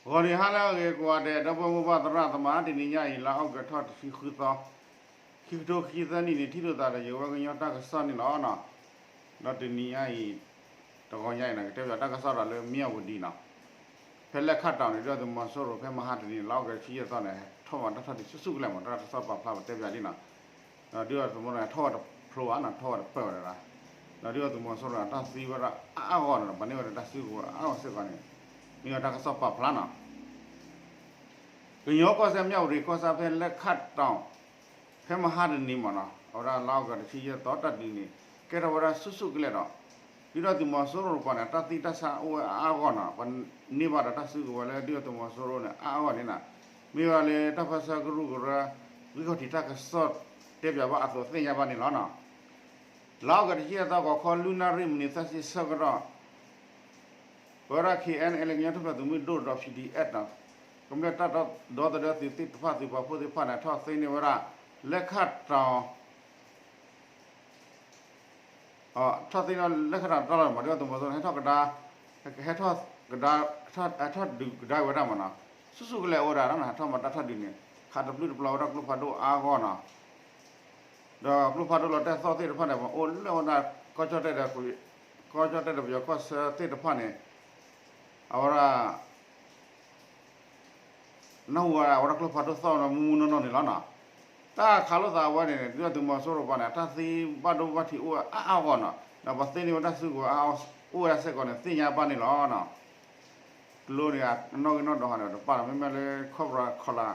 ဂီၤနံၤဟါလၢအဂ့ၤကိးဂၤဒဲး ဒီပုၢ်ဝဲၢ်မိၢ်ပၢ်သရၣ်သမါ တနံၤညါအံၤ လါအီကူးထီၣ်တဆံဃုသီ, ခံကထိခံဆံသၢနံၣ်န့ၣ် ထံၣ်လိာ်သးဒီးယဝဲကညီတၢ်ကစီၣ်န့ၣ်လီၤ. ဒီးတနံၤညါအံၤ တဂီၤညါအံၤန့ၣ် ကတဲပၠးတၢ်ကစီၣ်ဒီးလၢမၠၣ်ဝတံၤနီၤ, ဖဲလဲၣ်ခၣ်တီၤန့ၣ် ဒုၣ်ဒါသုးမီၤစိရိၤ ဖဲမဟါတနံၤ လါအီကူးတဆံယဲၢ်သီန့ၣ် ထီၣ်မၤတၢ်ထီၣ်ဒုးဆူၣ်ဆူၣ်ကလဲာ်မး တၢ်ကစီၣ်ပာ်ဖျါပတဲပၠးလံနီၤ. ဒီးဒုၣ်ဒါသုးမီၤစိရိၤန့ၣ် ထီၣ်ဝဲတဖျိဘၣ်နီၤ, ထီၣ်ဝဲတပၢၢ်ဝဲဒၣ်, ဒီးဒုၣ်ဒါသုးမီၤစိရိၤန့ၣ် တၢ်သံဝဲဒၣ်အါအါဂီၢ်န့ၣ်ဒီး ပှၤန့ၢ်ဝဲဒၣ်တၢ်စုကဝဲၤအါဂီၢ်စ့ၢ်ကီးန့ၣ် မ့ၢ်ဝဲတၢ်ကစီၣ်ပာ်ဖျါနီၤ. ကညီကီၢ်စဲၣ် မၠၣ်ဝတံၤကီၢ်ဆၣ် ဖဲလဲၣ်ခၣ်တီၤ ဖဲမဟါတနံၤမးနီၤ, အဝဲဒၣ်လါအီကူးတဆံယဲၢ်သီတၢ်ဒုးန့ၣ် ကဲထီၣ်ဝဲဒၣ်ဆူၣ်ဆူၣ်ကလဲာ်ဒီး ဒုၣ်ဒါသုးမီၤစိရိၤတကပၤန့ၣ် တၢ်သံတၢ်ဆါအိၣ်ဝဲအါအါဂီၢ်နီၤ, ပှၤန့ၢ်ဘၣ်ဒီးတၢ်စုကဝဲၤလၢဒုၣ်ဒါသုးမီၤစိရိၤန့ၣ် အါအါဂီၢ်န့ၣ်နီၤ, မ့ၢ်ဝဲလၢတၢ်ပၢၢ်ဆၢကရူၢ်ကရၢ ဂံၢ်ခီၣ်ထံးတၢ်ကစီၣ်တဲပၠးဘၣ်အသိးသ့ၣ်ညါဘၣ်န့ၣ်လီၤနီၤ. လါအီကူးတဆံယဲၢ်သီ ဂီၤခီလွံၢ်နၣ်ရံၣ်မံးနံးသၢဆံဆၢကတီၢ် ပဝဲဒၣ် ခ့ၣ်အဲၣ်အၣ်ယူၣ် ကညီထူၣ်ဖျဲးသုးမုၢ်ဒိၣ်ဒီး ပီၣ်အၣ်ပီၣ် ကမျၢၢ်တၢ်ဒီသဒၢသုးသ့ၣ်တဖၣ် သုးပာ်ဖှိၣ်သ့ၣ်တဖၣ်န့ၣ် ထီၣ်သ့န့ၢ်ဝဲဒၣ် လဲၣ်ခၣ်တီၤ ထီၣ်သ့န့ၢ်လၢလဲၣ်ခၣ်တီၤတၢ်လီၢ်မး ဒုၣ်ဒါသုးမီၤစိရိၤန့ၣ် ဟဲထီၣ်ကဒါ, ဟဲထီၣ်ကဒါ, ဟဲထီၣ်ဒုးကဒါဝဲဒၣ်မးနီၤ, ဆူၣ်ဆူၣ်ကလဲာ်အိၣ်ဝဲဒၣ်နီၤ, ဟဲထီၣ်မၤတၢ်ထီၣ်ဒုးန့ၣ် ခးတဘျုးတဘျီဝဲဒၣ်ကျိဖးဒိၣ်အါဂီၢ်နီၤ, ဒီးကျိဖးဒိၣ်လီၤတဲာ်သီၣ်သ့ၣ်တဖၣ်န့ၣ် အိၣ်လၢဝဲဒၣ် ကီၢ်ကၠီၣ်တဲၣ်ဒီး ကီၢ်ကၠီၣ်တဲၣ်ဒီးပယီၤကီၢ်ဆၢသ့ၣ်တဖၣ်န့ၣ် အဝဲဒၣ် နၢ်ဟူဝဲဒၣ်ကျိဖးဒိၣ်သီၣ်ဝဲဒၣ်မုၢ်မုၢ်နီၢ်နီၢ်န့ၣ်လီၤနီၤ. တၢ်ခးလိာ်သးဝဲန့ၣ် ဒုၣ်ဒါသုးမီၤစိရိၤတကပၤန့ၣ် တၢ်သံဘၣ်ဒိဘၣ်ထံးအိၣ်ဝဲအါအါဂီၢ်နီၤ, ဒီးပှၤသ့န့ၢ်ဝဲတၢ်စုကဝဲၤအါအါအိၣ်ဝဲဒၣ်စ့ၢ်ကီးန့ၣ် သ့ၣ်ညါဘၣ်န့ၣ်လီၤနီၤ. ကျိန့ၣ် အနီၣ်ဂံၢ်နီၣ်ဒွးဟီန့ၣ် တပာ်လီၤ မ့မ့ၢ်လၢ Cobra Collar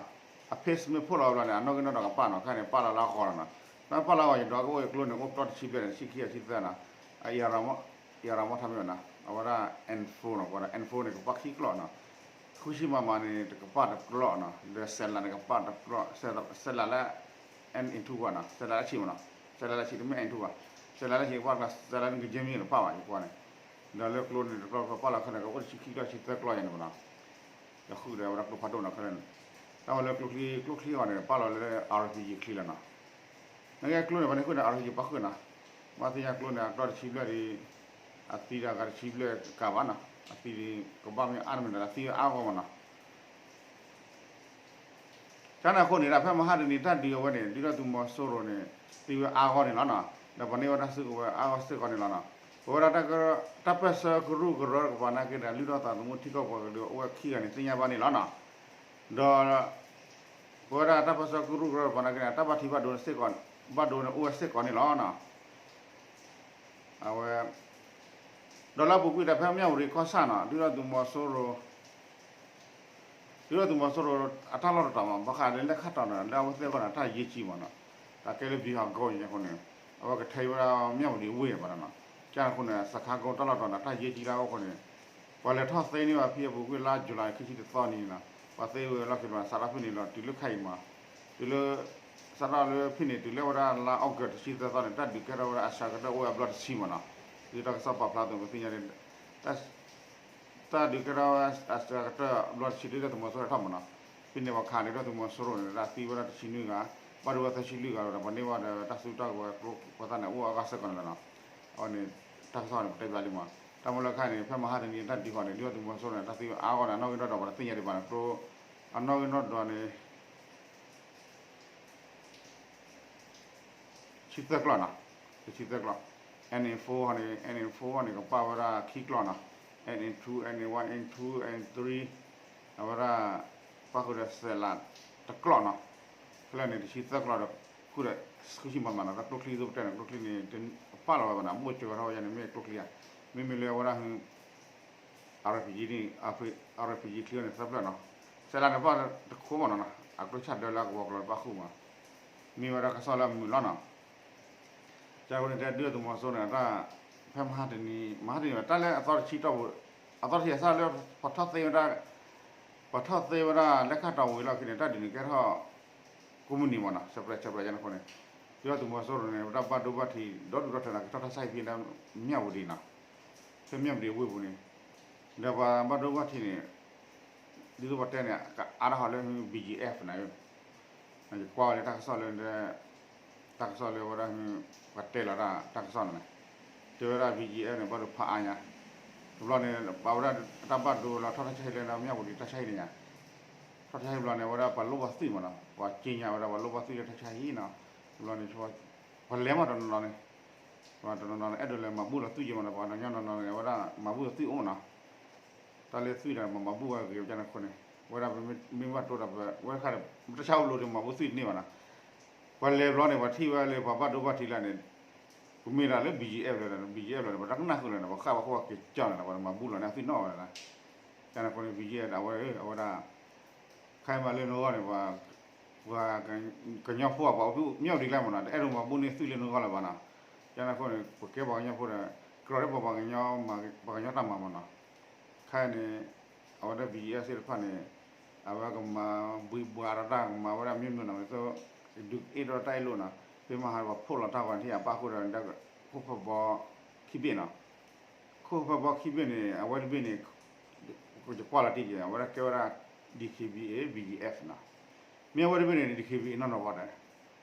အ page မ့ၢ်ဖီၣ်လီၤဝဲဘျီန့ၣ် အနီၣ်ဂံၢ်နီၣ်ဒွးကပာ်နီၤ, ခဲန့ၣ် ပာ်လီၤလၢအဂီၢ်လီၤနီၤ. တၢ်ပာ်လီၤအဂီၢ် ယဒွးကအိၣ်အကျိန့ၣ် အိၣ်ပတီၢ်တဆံဘျဲၣ်န့ၣ် ဆံခံအဆံသၢနီၤ, အ အံၤရမီၣ်ထါမ့ၢ်နီၤ, အဝဲဒၣ် info နီၤ, ပှၤဒီး info န့ၣ် ကပာ်ခံကျိနီၤ, ဃုဆံမမန့ၣ် တကပာ်တကျိနီၤ, ဒီး စဲးလး န့ၣ် ကပာ်တကျိ, စဲးလး လၢ N into ဘၣ်နီၤ, စဲးလး လၢဆံမနီၤ, စဲးလး လၢဆံ တမ့ၢ် into ဘၣ်, စဲးလး လၢဆံ ကပာ်တကျိ, စဲးလး နကယဲၢ်မံၤန့ၣ် တပာ်ဘၣ် ယကွၢ်န့ၣ်, ဒီးလၢကျိန့ၣ် တကျိတကျိပာ်လီၤခဲန့ၣ် ကအိၣ်တဆံခံကျိ ဆံသၢကျိယဲၢ်န့ၣ်မနီၤ, ဒီးဃုာ်ဒီးဝဲဒၣ်ကျိဖးဒိၣ်နီၤခဲန့ၣ်, တၢ်ဝဲလၢကျိချံ ကျိချံအဂီၢ်န့ၣ် ပာ်လီၤလၢ RPG ချံလီၤနီၤ, နကဲကျိန့ၣ် ပှၤန့ၣ်ဃုာ်ဒီး RPG ပာ်ဃုာ်နီၤ, ဘၣ်သ့ၣ်ညါကျိန့ၣ် အကျိတဆံဘျဲၣ်ဒီး အသံဒီးအဂၤတဆံဘျဲၣ်ကဘၣ်နီၤ, အသံဒီး ကဘၣ်မ့ၢ်အါတမံၤဒီး အသံဝဲအါဂီၢ်မနီၤ ကန့ၣ်အဃိန့ၣ် ဒၣ်ဖဲမဟါတနံၤတၢ်ဒုးအဝဲန့ၣ် ဒုၣ်ဒါသုးမီၤစိရိၤန့ၣ် သံဝဲအါဂီၢ်န့ၣ်လီၤနီၤ, ဒီးပှၤန့ၢ်ဝဲတၢ်စုကဝဲၤအါဂီၢ်စ့ၢ်ကီးန့ၣ်လီၤနီၤ, ပဝဲဒၣ် တၢ်ပၢၢ်ဆၢကရူၢ်ကရၢတကပၤနာ်က့ဒီး လုၢ်ထီၣ်သးသမူထံကီၢ်ပှၤကလုာ်အိၣ်ဝဲခံဂၤန့ၣ် သ့ၣ်ညါဘၣ်န့ၣ်လီၤနီၤ, ဒီး ပဝဲဒၣ်တၢ်ပၢၢ်ဆၢကရူၢ်ကရၢတကပၤနာ်က့န့ၣ် တၢ်ဘၣ်ထံးဘၣ်ဒိန့ၣ်စ့ၢ်ကီး ဘၣ်ဒိန့ၣ်အိၣ်ဝဲစ့ၢ်ကီးန့ၣ်လီၤနီၤ, အဝဲ ဒီးလၢအပူၤကွံာ်ဒီးဖဲမၠၣ်ဝတံၤကီၢ်ဆၣ်နီၤ ဒုၣ်ဒါသုးမီၤစိရိၤ ဒုၣ်ဒါသုးမီၤစိရိၤအတၢ်လီၢ်တတီၤမး ဘၣ်ဃးလၢလဲၣ်ခၣ်တီၤန့ၣ် လၢအဝဲသ့ၣ်အဂီၢ်န့ၣ် တၢ်ယဲၢ်ကံမးနီၤ, တၢ်ကဲလၢ ဘံဟးဂီၤ အဃိန့ၣ် အဝဲကထဲဝဲဒၣ်မၠၣ်ဝတံၤဝ့ၢ်ဘၣ်နီၤ, ကန့ၣ်အဃိန့ၣ် စခါကိတၢ်လီၢ်တတီၤန့ၣ် တၢ်ယဲၢ်ကံတၢ်အိၣ်အဃိန့ၣ် ပှၤလဲၤထီၣ်သ့န့ၢ်ဘၣ်ဖဲအပူၤကွံာ်လါ July ခံဆံတသီနံၤနီၤ, ပှၤသ့ဝဲလီၢ်ခံဘၣ် စးထီၣ်ဖဲန့ၣ်လီၤ တုၤလၢခဲအံၤမး, တုၤလၢ စးထီၣ်လၢဖဲန့ၣ် တုၤလၢဝဲဒၣ်လါအီကူးတဆံသၢသီန့ၣ် တၢ်ဒုးကဲထီၣ်ဝဲဒၣ်အစှၤကတၢၢ်အိၣ်ဝဲအဘျီတဆံမးနီၤ, ဒ်တၢ်ကစီၣ်ပာ်ဖျါအသိး ပသ့ၣ်ညါန့ၣ် တၢ်ဒုးကဲထီၣ်ဝဲအစှၤကတၢၢ်အဘျီတဆံ ဒုၣ်ဒါသုးမီၤစိရိၤထီၣ်မးနီၤ, ဖဲန့ၣ်ပှၤခးန့ၣ် ဒုၣ်ဒါသုးမီၤစိရိၤန့ၣ် တၢ်သံဝဲဒၣ်တဆံနွံဂၤ, ဘၣ်ဒိဝဲသၢဆံလွံၢ်ဂၤဒီး ပှၤန့ၢ်ဘၣ်ဒီးတၢ်စုတၢ်ကဝဲၤကျိဖိသၣ်န့ၣ် အိၣ်အဂၤစ့ၢ်ကီးန့ၣ်လီၤနီၤ, အဝဲန့ၣ် တၢ်ကစီၣ်န့ၣ် ပတဲပၠးလံမး, တၢ်မ့ၢ်လၢခါန့ၣ် ဖဲမဟါတနံၤတၢ်ဒုးဃီန့ၣ် ဒုၣ်ဒါသုးမီၤစိရိၤန့ၣ် တၢ်သံဝဲအါဂီၢ်န့ၣ် အနီၣ်ဂံၢ်နီၣ်ဒွးပှၤတသ့ၣ်ညါဒံးဘၣ်န့ၣ် ကျိ အနီၣ်ဂံၢ်နီၣ်ဒွးန့ၣ် ဆံသၢကျိနီၤ, တဆံသၢကျိ, N info န့ၣ် N info န့ၣ် ကပာ်ဝဲဒၣ်ခံကျိနီၤ, N two, N one, N two, N three အဝဲဒၣ် ပာ်ဃုာ်ဒီးစဲးလးတကျိနီၤ, ဖဲလဲၣ်န့ၣ် တဆံသၢကျိဒီး ဃုာ်ဒီး ဃုဆံမးမးနီၤ, တၢ်ကျိချံသိးပတဲန့ၣ် ကျိချံန့ၣ် ပာ်လီၤဝဲဘၣ်နီၤ, ဘိၣ်စၢၤဝဲထီၣ်ဝဲယဲန့ၣ် မ့ၢ်ကျိချံဧါ, မ့မ့ၢ်လၢအဝဲဒၣ် RPG န့ၣ် RPG ချံန့ၣ်သၢဖျၢၣ်နီၤ, စဲးလးန့ၣ်ပာ်တခိၣ်မးနီၤ, အကျိဆၣ်ဒၢလၢအကဝီၤကျိၤပာ်ဃုာ်မး, မ့ၢ်ဝဲဒၣ်ကစီၣ်လၢအမုာ်လီၤနီၤ, ကန့ၣ်တဲဒုၣ်ဒါသုးမီၤစိရိၤန့ၣ် တၢ် ဖဲမဟါတနံၤ မဟါတနံၤ တၢ်လၢအသီတဆံတီၢ်ပူၤ အသီတဆံအစၢ်လၢ ပှၤထီၣ်သ့ဝဲဒၣ် ပှၤထီၣ်သ့ဝဲဒၣ်လဲၤခါတီၢ်ဝံၤလီၢ်ခံန့ၣ် တၢ်ဒုးန့ၣ်ကဲထီၣ် ကိးမုၢ်နံၤမးနီၤ, ဆဲးပြဲးဆဲးပြဲးယဲန့ၣ်အဃိန့ၣ် ဒုၣ်ဒါသုးမီၤစိရိၤန့ၣ် ပတၢ်ဘၣ်ဒိဘၣ်ထံး ဒီဒူၣ်ဒီထၢန့ၣ် ကထီၣ်တၢ်ဆါဟံၣ်ဖဲမၠၣ်ဝတံၤနီၤ, ဖဲမၠၣ်ဝတံၤဝ့ၢ်ပူၤန့ၣ် ဒီးပှၤဘၣ်ဒိဘၣ်ထံးန့ၣ် ဒ်သိးပတဲန့ၣ် ကအါထီၣ်ဃီလၢ BGF န့ၣ် ယကွၢ်ဝဲလၢတၢ်ကစီၣ်လၢ တၢ်ကစီၣ်လၢဝဲဒၣ် ပှၤတဲလီၤတၢ်တၢ်ကစီၣ်န့ၣ် တဲဝဲဒၣ် BGF န့ၣ် ဘၣ်ဒိဖးအါညါ, တဘျီန့ၣ် ပာ်ဝဲဒၣ်တၢ်ဘၣ်ဒိလၢထီၣ်တၢ်ဆါဟံၣ်လၢ မၠၣ်ဝတံၤတၢ်ဆါဟံၣ်န့ၣ်ညါ, ထီၣ်တၢ်ဆါဟံၣ်တဘျီန့ၣ် အဝဲဒၣ်ပှၤလိၣ်ဘၣ်သုးမးနီၤ, ပှၤက့ညါဝဲဒၣ်ပှၤလိၣ်ဘၣ်သုးလၢတၢ်ဆါဟံၣ်နီၤ, တဘျီန့ၣ် ပှၤလဲၤမးတနီၤနီၤန့ၣ်, ပှၤတနီၤနီၤန့ၣ် အဲၣ်ဒိးလဲၤမၤဘူၣ်လီၤသုးယဲမးနီၤ, ပှၤကညီနီၤနီၤန့ၣ် အဝဲဒၣ်မၤဘူၣ်လီၤသုးအိၣ်မးနီၤ, တၢ်လၢသုးဒီးမၤမၤဘူၣ်ဝဲဂ့ၤကန့ၣ်အဃိန့ၣ် ဝဲဒၣ်ပမ့ၢ်ဘၣ်တိၢ်ဒီး ဝဲခါဒီး တၢ်ဆါဟံၣ်ဘျီဒီးမၤဘူၣ်သုးတန့ၢ်ဘၣ်နီၤ, ပှၤလဲၤဘျီန့ၣ် ပှၤထံၣ်ဝဲလၢပှၤဘၣ်ဒိဘၣ်ထံးလၢန့ၣ် ပမ့ၢ်ဒၣ်လၢ ဘံၣ်ကၠံၣ်အဲၣ်ဖ် လၢ ဘံၣ်ကၠံၣ်အဲၣ်ဖ် လၢန့ၣ် ပှၤတၢ်ကနၣ်ဃုာ်လၢန့ၣ် ပှၤဃၣ်ပှၤဃၣ်ပှၤက့ၤကၠီန့ၣ် ပှၤမၤဘူၣ်လီၤန့ၣ် အသုးနီၣ်ဝဲဒၣ်, ကန့ၣ်အဃိန့ၣ် ဘံၣ်ကၠံၣ်အဲၣ်ဖ် အဝဲ အဝဲဒၣ် ခါအံၤမးလၢနဂီၢ်န့ၣ် ပှၤ ပှၤကညီဖိအပှၤအိၣ်ဖုၣ်မ့ၢ်အိၣ်ဒံးကျါမးနီၤ တအဲၣ်ဒိးမၤဘူၣ်န့ၢ်သုးလၢနဂီၢ်လၢၤဘၣ်နီၤ, ကန့ၣ်အဃိန့ၣ် ပကဲပှၤကညီဖိဒီး ကြၢးလၢပှၤ ပှၤကညီတၢ်မၤမးနီၤ, ခါအံၤန့ၣ် အဝဲဒၣ် ဘံၣ်ကၠံၣ်အဲၣ်ဖ် သ့ၣ်တဖၣ်န့ၣ် အဝဲကမၤဘှံးဘှါဒီးတၢ်ကမၤဝဲဒၣ်မ့ၢ်မနုၤနီၤ ဒုးအ့ၣ်ဒီးတၢ်အ့ၣ်လိာ်နီၤ, ဖဲမဟါပှၤဖီၣ်လီၤတၢ်ဂီၤန့ၣ် အပၣ်ဃုာ်ဒီး ခိၣ်ဖၢဘီ ခံဘ့ၣ်နီၤ, ခိၣ်ဖၢဘီခံဘ့ၣ်န့ၣ် အဝဲတဘ့ၣ်န့ၣ် ယကွၢ်လီၤတံၢ်က့ၤ အဝဲဒၣ်ကဲဝဲဒၣ် DKBA BGF နီၤ, မ့ၢ်အဝဲတဘ့ၣ်န့ၣ် DKBA နီၢ်နီၢ်ဘၣ်ဒီး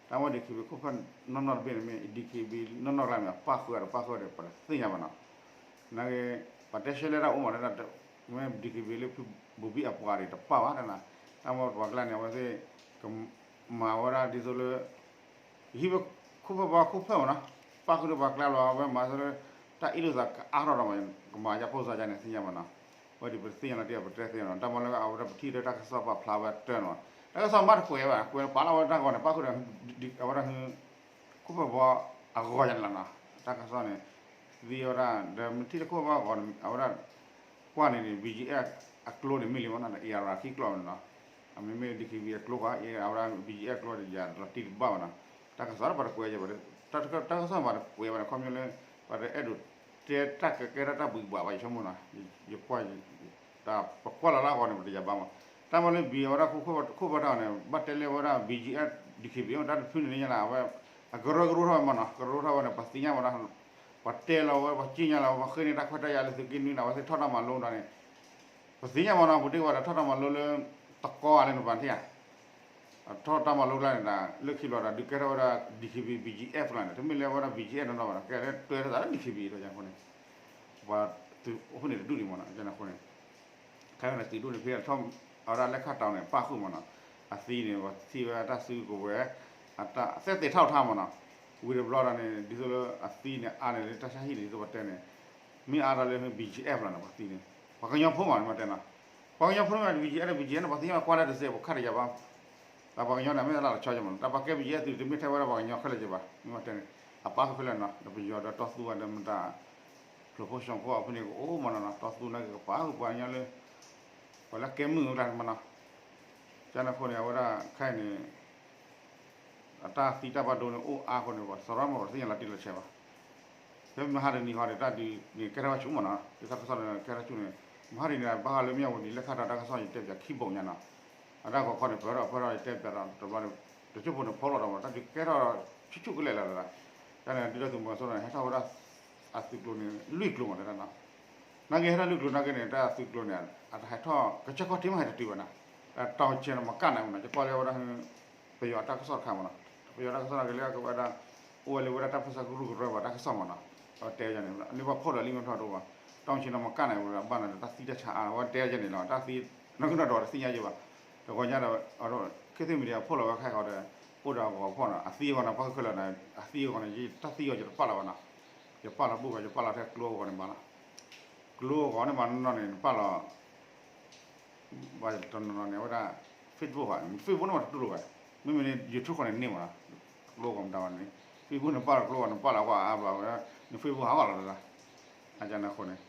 တၢ်ဝဲ DKBA ခိၣ်ဖၢနီၢ်နီၢ်တဘ့ၣ်န့ၣ် မ့ၢ် DKBA နီၢ်နီၢ်ကျါန့ၣ် အပၣ်ဃုာ်ဒီးပၣ်ဃုာ်ဒီး ပတသ့ၣ်ညါဘၣ်နီၤ, နာ်က့ ပှၤတဲရှဲလဲၣ်တၢ်အိၣ်မးလၢ မ့ၢ် DKBA လၢဖုဘူးဘံၣ်အပှၤဒံးတပၣ်ဘၣ်တနီၤ, တၢ်မ့ၢ်ပှၤကျါန့ၣ် အဝဲသ့ၣ် ကမၤဝဲဒၣ်ဒ်သိးလၢ ယဟံးဝဲခိၣ်ဖၢဘီခိၣ်ဖၢမးနီၤ, ပၣ်ဃုာ်ဒီးပှၤကျါလီၤ အဝဲမၤသိလၢ တၢ်အ့ၣ်လိာ်သးကအါထီၣ်ဒီးမး ကမၤယါဖိသးယါန့ၣ်သ့ၣ်ညါဘၣ်နီၤ, ဝဲဒၣ်ပတသ့ၣ်ညါလီၤတံၢ် ပတဲသ့ၣ်နီၤ, တၢ်မ့ၢ်လၢအဝဲဒၣ်ပထံၣ်လၢတၢ်ကစီၣ်ပာ်ဖျါဝဲတၢ်နီၤ, တၢ်ကစီၣ်မးတကွဲးဘၣ် ကွဲးပာ်လီၤဝဲတၢ်ဂီၤန့ၣ် ပၣ်ဃုာ်ဒီး အဝဲဒၣ် ခိၣ်ဖၢဘီအဂီၤယါန့ၣ်လီၤနီၤ, တၢ်ကစီၣ်န့ၣ် သံဝဲဒၣ် ဒီးမ့ၢ်ထံၣ်လၢခိၣ်ဖၢဘီအဂီၤန့ၣ် အဝဲဒၣ် ကွၢ်န့ၣ်န့ၣ် BGF အကျိန့ၣ်မ့ၢ်လံမးနီၤ ဒီး ARA ခံကျိန့ၣ်နီၤ, အမ့မ့ၢ် DKBA အကျိဘၣ် အဝဲဒၣ် BGF အကျိန့ၣ် ယၤလီၤတံၢ်တဘၣ်ဘၣ်နီၤ, တၢ်ကစီၣ်ဒီးပှၤတကွဲးယဲဘၣ်, တၢ်ကစီၣ်မးတကွဲးဘၣ်န့ၣ် ခီဖျိလၢ ပှၤတအဲၣ်ဒိး တဲတၢ်ကကဲထီၣ်တၢ်ဘှံးဘှါဘၣ် ယဆိကမိၣ်နီၤ, ယကွၢ် တၢ်ပကွၢ်လီၤလၢအဂီၤန့ၣ် ပတယၤဘၣ်မး, တၢ်မ့ၢ်လၢ ဘံၣ် အဝဲဒၣ်ခိၣ်ဖၢတၢ်န့ၣ် ဘၣ်တဲလၢအဝဲဒၣ် BGF DKBA တၢ်တဖုန့ၣ်န့ၣ်ညါနီၤ အဝဲ အကရၢကရိထီၣ်ဝဲမးနီၤ ကရၢကရိထီၣ်ဝဲန့ၣ် ပှၤသ့ၣ်ညါမးနီၤ, ပှၤတဲလီၤဝဲ ပှၤက့ညါလီၤ ပှၤဃ့န့ၢ်တၢ်ခွဲးတၢ်ယာ်လၢသုးက့နွံနီၤ အဝဲသ့ၣ်ထီၣ်တၢ်မၤလိမးန့ၣ် ပသ့ၣ်ညါမးနီၤ ပူၤတ့ၢ်ဝဲဒီးထီၣ်တၢ်မၤလိလၢ တကီဧါလၢနပၤထံၣ်ဧါ ထီၣ်တၢ်မၤလိကျါန့ၣ်ဒီး လၢခံဘျီဒီး ဒုးကဲထီၣ်ဝဲဒၣ် DKBA BGF ကျါန့ၣ် တမ့ၢ်လၢအဝဲဒၣ် BGF နီၢ်နီၢ်ဘၣ်နီၤ ကဲလၢတွဲထီၣ်သးလၢ DKBA ဒီးယၤအဃိန့ၣ် ပှၤသုးအိၣ်ဖှိၣ်န့ၣ်တဒူၣ်ဒံးမးနီၤ ကန့ၣ်အဃိန့ၣ် ခဲအံၤန့ၣ်သုးဒူၣ်န့ၣ် ဖဲထီၣ်အဝဲဒၣ်လဲၣ်ခၣ်တီၤန့ၣ် ပၣ်ဃုာ်မးနီၤ အသံန့ၣ် ပှၤထံၣ်ဝဲတၢ်စုကဝဲၤ အတၢ်သဲသ့ၣ်ထီၣ်ထါမးနီၤ ဝံၤတဘျီဒီးန့ၣ် ဒ်သိးလၢအသံန့ၣ် အါန့ၣ်လၢတၢ်ဆါဟံၣ်န့ၣ် ဒ်သိးပတဲန့ၣ် မ့ၢ်အါဒီးလၢ BGF လီၤန့ၣ် ပှၤသံန့ၣ် ပှၤကညီဖိမးန့ၣ် မ့ၢ်တဲနီၤ ပှၤကညီဖိမး BGF လၢ BGF န့ၣ် ပှၤသံန့ၣ်ပှၤကွၢ်လၢတစဲး ပှၤခါတယၤဘၣ် တၢ်ပှၤကညီန့ၣ် မ့ၢ်အလၢ်တဆီကမးနီၤ တၢ်ပှၤကဲ BGF သုးတမ့ၢ်ထဲဝဲဒၣ်ပှၤကညီခဲလၢာ်ကဘၣ် မ့ၢ်တဲန့ၣ် အပၣ်ဃုာ်ခဲလၢာ်နီၤ ဒီးပယီၤဒီးတီသူဝဲဒီးမတၤ ကျိၤဖိစီၤဖိအဖုန့ၣ်ကအိၣ်မးနီၤ တီသူနာ်က့ကပၣ်ဃုာ်ပှၤကညီလၢ ပှၤလၢကဲမုၢ်အကျါမးနီၤ ကန့ၣ်အဃိန့ၣ် အဝဲဒၣ်ခဲအံၤန့ၣ် အတၢ်သံတၢ်ဘၣ်ဒိန့ၣ်အိၣ်အါအဃိန့ၣ် ပှၤစီၤရၣ်မးပှၤတသ့ၣ်ညါလီၤတံၢ်လီၤဆဲးဘၣ် ဖဲမဟါတနံၤဃီန့ၣ် တၢ်ဒုးန့ၣ် ကဲထီၣ်ဝဲဆူၣ်မးနီၤ ဒ်တၢ်ကစီၣ်န့ၣ် ကဲထီၣ်ဆူၣ်န့ၣ် မဟါတနံၤန့ၣ် ဘၣ်ဃးလၢမၠၣ်ဝတံၤလၢခါတီၤတၢ်ကစီၣ် ယတဲပၠးခံဘိးညါနီၤ အတၢ်ဂီၤခီန့ၣ် ပၢၢ်ထီၣ်ပၢၢ်ထီၣ် ယတဲပၠးဒီးတဘျီန့ၣ် တစိၢ်ဖိန့ၣ်ဖီလီၤဒီးမး တၢ်ဒုးကဲထီၣ်ဆူၣ်ဆူၣ်ကလဲာ်လီၤဒီး တၢ်န့ၣ်ဒုၣ်ဒါသုးမီၤစိရိၤန့ၣ် ဟဲထီၣ်ဝဲဒၣ် အသုးကျိၤန့ၣ် လွံၢ်ကျိၤမးတဲဒၣ်နီၤ နာ်က့ဟဲထီၣ်လွံၢ်ကျိၤနာ်က့န့ၣ် တၢ်သုးကျိၤန့ၣ် အတဟဲထီၣ် ကဆၢကီၢ်ထံမးဟဲတတုၤဘၣ်နီၤ တောင်ချေ နမကနၣ်မးနီၤ ယကွၢ်လၢဝဲဒၣ် ပယီၤတၢ်ကစီၣ်တခါမးနီၤ ပယီၤတၢ်ကစီၣ်နာ်က့လၢကဝဲဒၣ် အိၣ်ဝဲလၢဝဲဒၣ်တၢ်ပၢဆှၢကရူၢ်ကရၢပှၤတၢ်ကစီၣ်မးနီၤ အဝဲတဲယၤန့ၣ် လၢပှၤဖီၣ်ဒီးလံမ့ၢ်ဖျီၣ်တအိၣ်ဘၣ် တောင်ချေ နမကနၣ်ဝဲဒၣ်ဘၣ်နီၤ တၢ်သံတၢ်ဆါအါ အဝဲတဲယၤန့ၣ်လီၤ တၢ်သံ နီၢ်ကနီၣ်ဒီးတသ့ၣ်ညါယဲဘၣ် တဂီၤညါဒီး ခ့သ့ၣ်မံၤဒီးဖီၣ်လီၤဝဲခဲအံၤဒီး အိၣ်ဒီးအဂီၤဖီၣ်နီၤ အသံအဂီၤန့ၣ် ပၣ်ဃုာ်ခဲလၢာ်န့ၣ် အသံအဂီၤန့ၣ် တၢ်သံအဂီၤယတပာ်လီၤဘၣ်နီၤ ယပာ်လီၤဘူၣ်ဂီၤ ယပာ်လီၤထဲကျိအဂီၤန့ၣ်ဘၣ်လီၤ ကျိအဂီၤန့ၣ်ဘၣ်နီၤန့ၣ် နပာ်လီၤ ဘၣ်တနီၤနီၤန့ၣ် အဝဲဒၣ် Facebook ဘၣ် Facebook န့ၣ်ဘၣ်တတူၢ်လိာ်ဘၣ် မ့မ့ၢ်န့ၣ် YouTube ဃီန့ၣ်န့ၢ်မးနီၤ ကျိအဂီၤမတၤဘၣ်န့ၣ် Facebook န့ၣ်ပာ်လီၤကျိအဂီၤန့ၣ် ပာ်လီၤကွၢ်အါဘျီဝဲ န Facebook ဟးဂီၤလီၤတၢ် အကန့ၣ်အဃိန့ၣ်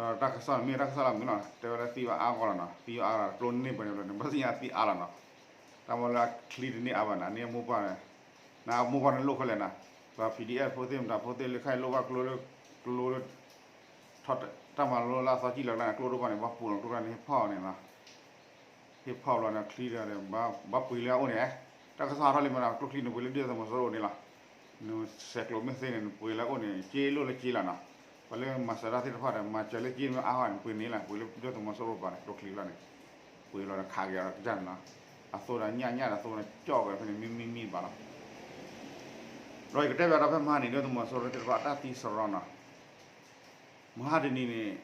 ဒီးတၢ်ကစီၣ်န့ၣ်မ့ၢ်တၢ်ကစီၣ်လၢမုာ်လီၤ တဲဝဲဒၣ်သံဝဲအါဂီၢ်လီၤနီၤ သံဝဲအါဂီၢ်လီၤ ကျိန့ၢ်ပှဲၤန့ၣ်ဘျီန့ၣ် ဘၣ်သ့ၣ်ညါသံအါလီၤနီၤ တၢ်မ့ၢ်လၢအချံတန့ၢ်အါဘၣ်နီၤ န့ၢ်အမိၢ်ပှၢ်န့ၣ် နအမိၢ်ပှၢ်န့ၣ်လိၣ်ခဲလၢာ်နီၤ ပှၤ PDF ဖိသ့ၣ်မတၤဖိသ့ၣ်လၢခဲအံၤလိၣ်ဘၣ်ကျိလၢ ကျိလၢ ထီၣ်တၢ်မၤလိလၢအသီကံၢ်လၢ်ကျါန့ၣ် ကျိဒိၣ်ဘၣ်န့ၣ် ဘၣ်ပူၤလီၤကျိကျါန့ၣ် ဟ့ၣ်ဖီၣ်န့ၣ်နီၤ ဟ့ၣ်ဖီၣ်ဘျီန့ၣ် ချံဒီး ဘၣ်ပှ့ၤလၢအအိၣ်န့ၣ် တၢ်ကစီၣ်ဟးထီၣ်လံမးနီၤ ကျိချံန့ၣ်ပှ့ၤလၢဒုၣ်ဒါသုးမီၤစိရိၤအိၣ်န့ၣ်လီၤ နဆဲးကျိးမ့ၢ်သ့န့ၣ် နပှ့ၤလၢအအိၣ်န့ၣ် က့လိၣ်လၢက့လီၤနီၤ ပှၤလၢမၤစၢၤတၢ်သ့ၣ်တဖၣ်ဒီး မၤစၢၤလၢက့မ့ၢ်အါဂီၢ်န့ၣ် ပှ့ၤန့ၣ်လီၤ ပှ့ၤလၢဒုၣ်ဒါသုးမီၤစိရိၤပၤန့ၣ် ကျိချံလီၤန့ၣ် ပှ့ၤလီၤဒီးခးက့ၤအီၤဒီးကစၢ်န့ၣ်လီၤ အသိဒီးညၣ်ညၣ်ဒီးသိန့ၣ် ကၠီၣ်ကွံာ်ဖဲန့ၣ် မံမံမံဘၣ်လီၤ ဒီးယကတဲပၠးဒီးဖဲမဟါန့ၣ် ဒုၣ်ဒါသုးမီၤစိရိၤသ့ၣ်တဖၣ်အတၢ်သံစရီနီၤ မဟါတနံၤန့ၣ်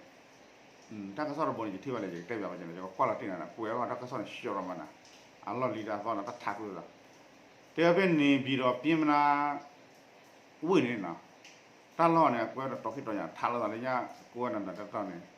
တၢ်ကစီၣ်တဘိန့ၣ် ယထံၣ်ဘၣ်လၢ ယကတဲဘၣ်ဘၣ်က့ၤန့ၣ် ယကကွၢ်လီၤတ့ၢ်နၤ ကွဲးအီၤတၢ်ကစီၣ်န့ၣ် ရှဲးရီမးနၤ, အလီၢ်လံၤတၢ်သီန့ၣ် တၢ်ထးကျိလီၤ, တဲဝဲဖဲန့ၣ် ပံၤဒီးပျ့မနါ ဝ့ၢ်န့ၣ်နီၤ, တၢ်လီၢ်န့ၣ် အကွဲးဒီးတီၤခံတီၤညါ ထးလိာ်သးလၢညါ ကိးဝဲနၤနၤတၢ်တီၢ်န့ၣ် သး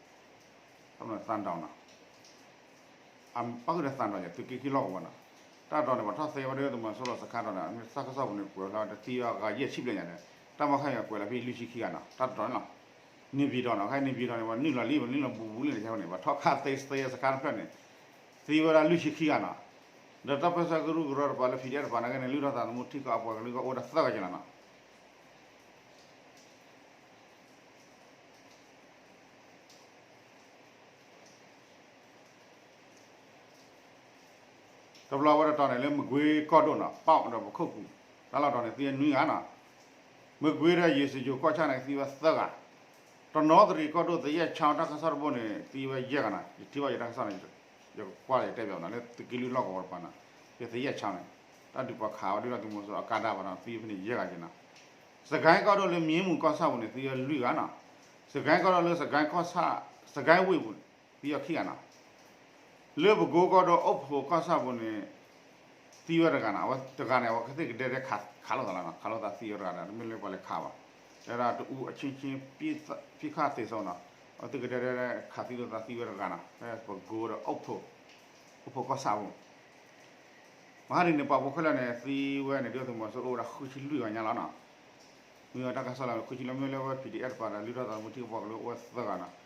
ဒီးနီၤ အပၣ်ဃုာ်ဒီးသးဒီးယၤ သုးက့ခံလီၢ်ကဝီၤနီၤ, တၢ်တီၢ်န့ၣ် ပှၤထီၣ်သ့ဝဲဒၣ်သုးမီၤစိရိၤစခါတီၢ်န့ၣ် မ့ၢ်တၢ်ကစီၣ်ပူၤန့ၣ် ကွဲးလီၤဝဲတသံဝဲဂၤယဲၢ်ဆံဘျဲၣ်ညါန့ၣ် တၢ်မၤခါအံၤကွဲးလီၤဖဲလွံၢ်ဆံခံဂၤနီၤ တၢ်တီၢ်န့ၣ်လီၤ, န့ၣ်ပံၤဒီးနီၤ ခဲန့ၣ်ပံၤဒီးန့ၣ် ပှၤနုာ်လီၤလံ ပှၤနုာ်လီၤဘူးဘူးလံန့ၣ် ပှၤထီၣ်ခးသ့သ့စခါတဖျၢၣ်န့ၣ် သံဝဲဒၣ်လွံၢ်ဆံခံဂၤနီၤ, ဒီးတၢ်ပၢဆှၢကရူၢ်ကရၢတပၤလၢ ဖံးဒဲး တပၤနာ်က့န့ၣ် လုၢ်ထီၣ်သးသမူထံကီၢ်အပှၤကလုာ်ကအိၣ်ဝဲဒၣ်သၢဂၤက့ၤလီၤနီၤ. တဘျီဝဲတတီၤန့ၣ်လၢမကွ့ၤကီၢ်ဒိၣ်နီၤ ပီၣ်ဒီးပခိၣ်ကူၣ် တၢ်လီၢ်တီၤန့ၣ် သံဝဲနွံဂၤနီၤ, မကွ့ၤဒီးယ့ၣ်စကြိၤကီၢ်ဆၣ်န့ၣ် သံဝဲသၢဂၤ, တနီသရံၣ်ကီၢ်ဒိၣ် သယဲၢ်ဆါတၢ်ကစီၣ်တဘိန့ၣ် သံဝဲယဲၢ်ဂၤနီၤ, ယထံၣ်ဘၣ်ယတၢ်ကစီၣ်န့ၣ် ယကကွၢ်ယတဲဘၣ်နီၤ လၢသုးက့လွံၢ်လီၢ်ကဝီၤတပၤနီၤ, ယသယဲၢ်ဆါန့ၣ် တၢ်ဒုးပှၤခးဝဲဒၣ်သုးမီၤစိရိၤအကါဒၣ်ဘၣ်နီၤ သံဝဲဖဲန့ၣ်ယဲၢ်ဂၤက့ၤနီၤ, စကဲကီၢ်ဒိၣ်လၢမံမူၤကီၢ်ဆၣ်ပူၤန့ၣ် သံဝဲလွံၢ်ဂၤနီၤ, စကဲကီၢ်ဒိၣ်လၢစကဲကီၢ်ဆၣ် စကဲဝ့ၢ်ပူၤ သံဝဲခံဂၤနီၤ လၢပကိကီၢ်ဒိၣ်အိၣ်ဖှိၣ်ကီၢ်ဆၣ်ပူၤန့ၣ် သံဝဲတဂၤနီၤ, အဝဲတဂၤန့ၣ် အဝဲကသ့ၣ်ကဒဲဒဲခးလိာ်သးလီၤနီၤ, ခးလိာ်သးသံဝဲတဂၤဒီး တမ့ၢ်လၢပှၤလဲၤခးဘၣ်, တဲဒၣ်တအူအချင်းချင်း ပစ်ခတ်သေဆုံးနီၤ, အဝဲသ့ၣ်ကဒဲဒဲခးသံလိာ်သးသံဝဲတဂၤနီၤ, ဖဲပကိဒီး အိၣ်ဖှိၣ်ကီၢ်ဆၣ်ပူၤ မဟါတနံၤန့ၣ် ပှၤဖိခဲလၢာ်န့ၣ် သံဝဲန့ၣ် ဒုၣ်ဒါသုးမီၤစိရိၤအိၣ်ဝဲဒၣ်ဃုဆံလွံၢ်ဂၤညါလီၤနီၤ, မ့ၢ်ဝဲတၢ်ကစီၣ်လၢဃုဆံလွံၢ် မ့ၢ်လၢဝဲ ဖံးဒဲး တပၤဒီး လုၢ်ထီၣ်သးသမူထံကီၢ်ပှၤကလုာ်အိၣ်ဝဲသၢဂၤနီၤ,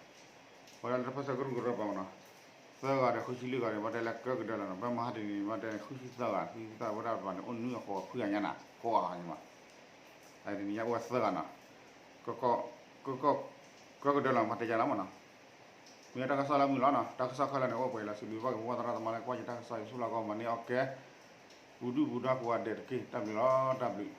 ဝဲဒၣ်လၢတၢ်ပၢဆှၢကရူၢ်ကရၢပၤမနီၤ, သၢဂၤဒီးဃုဆံလွံၢ်ဂၤန့ၣ် ဘၣ်တဲလၢကၢကဒၢလီၤနီၤ, ဘၣ်မဟါတနံၤန့ၣ် ဘၣ်တဲဃုဆံသၢဂၤ သံသၢဝဲဒၣ်တပၤန့ၣ် အိၣ်နွံဂၤဃိးဂၤခွံဂၤညါနီၤ ဃိးဂၤညါမး, တနံၤညါအိၣ်ဝဲသၢဂၤနီၤ, က ကၢကဒၢလီၤမၤတဲယါလီၤမနီၤ, မ့ၢ်တၢ်ကစီၣ်လၢမုာ်လီၤနီၤ, တၢ်ကစီၣ်ခဲလၢာ်န့ၣ် အိၣ်ပှဲၤလီၤ စံးဘျုးဘၣ်က့ၤပဝဲသရၣ်သမါလၢကွၢ်ယတၢ်ကစီၣ် ယဆူလီၤကီၢ်မၤန့ၢ်အီၣ်ကဲ ပူၤဒုၣ်ပူၤဒါကိးဂၤဒဲးတက့ၢ် တၢ်ဘျုးလီၤ တၢ်ဘျုး